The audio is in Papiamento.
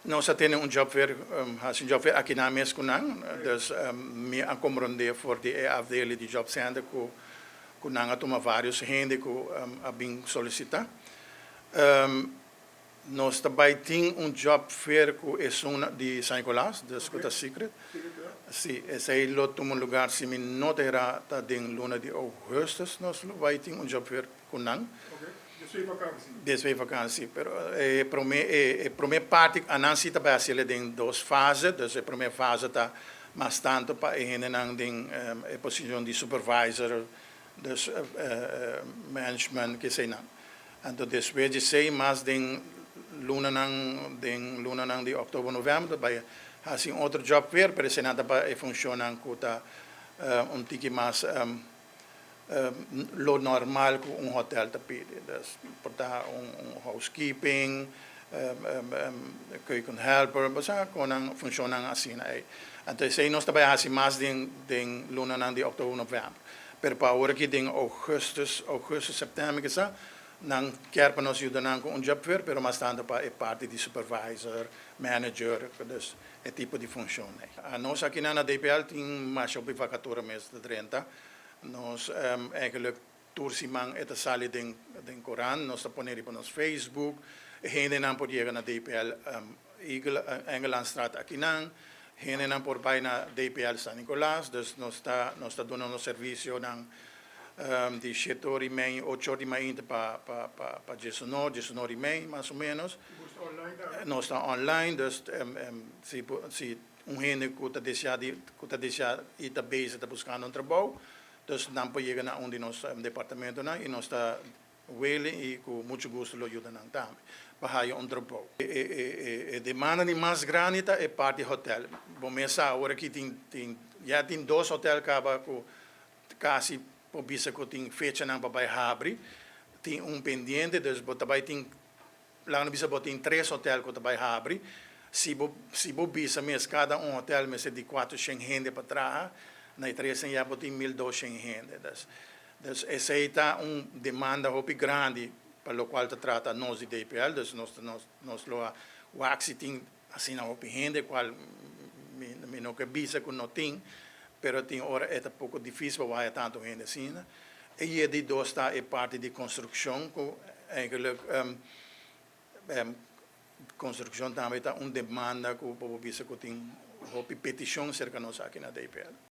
Nos a tene un job fair, hasi un job fair aki na mes ku nan. Dus mi a komprondé for di e afdeling di job center ku nan a tuma varios hende ku a bin solisitá. Nos ta bai tin un job fair ku esun di San Nicolas, dus ku ta secret. Si, esei lo tuma lugá, si mi no ta erá, ta den luna di ougùstùs nos lo bai tin un job fair ku nan. Despues vakantie. Despues vakantie, pero e promé parti nan si ta bai hasi den dos fase, dus e promé fase ta mas tantu pa e hendenan den e posishon di supervisor, dus management ku esei nan. Anto despues di esei, mas den lunanan di òktober, novèmber, bai hasi un otro job fair, pero esei nan ta pa e funshonnan ku ta un tiki mas lo normal ku un hotel ta pidi. Dus por ta un housekeeping, keukenhelper, basta ku nan funshonnan asina ei. Anto esei nos ta bai hasi mas den lunanan di òktober, novèmber. Pero pa awor aki den ougùstùs, sèptèmber kisas, nan ke pa nos yuda nan ku un job fair, pero mas tantu pa e parti di supervisor, manager, dus e tipo di funshon ei. Nos aki na DPL tin mas hopi vakatura mes di 30. Nos eigenlijk tur siman e ta sali den korant, nos ta pone riba nos Facebook, hendenan por yega na DPL Eagle, Engelandstraat akinan, hendenan por bai na DPL San Nicolas, dus nos ta duna nos servisionan di 7:30, 8:00 di mainta pa 11:00, 11:30 mas o ménos. Online tambe. Nos ta online, dus si un hende ku ta deseá i ta bezig ta buskando un trabou, dus nan por yega na un di nos departamentonan i nos ta willing i ku muchu gustu lo yuda nan tambe pa haña un trabou. E demanda di mas grandi ta e parti hotel. Bo mes sa awor aki tin ya tin dos hotel kaba ku kasi por bisa ku tin fechanan pa bai habri, tin un pendiente, dus bo ta bai tin, laga bisa, bo tin tres hotel ku ta bai habri. Si bo bisa mes kada un hotel mester di 400 hende pa traha, na e tres ya bo tin 1200 hende. Dus esei ta un demanda hopi grandi pa lokual ta trata nos di DPL, dus nos lo wak si tin asina hopi hende, kual mi no ke bisa ku no tin, pero tin ora e ta poko difísil pa haya tantu hende asina. I e di dos ta e parti di konstrukshon, ku eigenlijk konstrukshon tambe ta un demanda ku por bisa ku tin hopi petishon serka nos aki na DPL.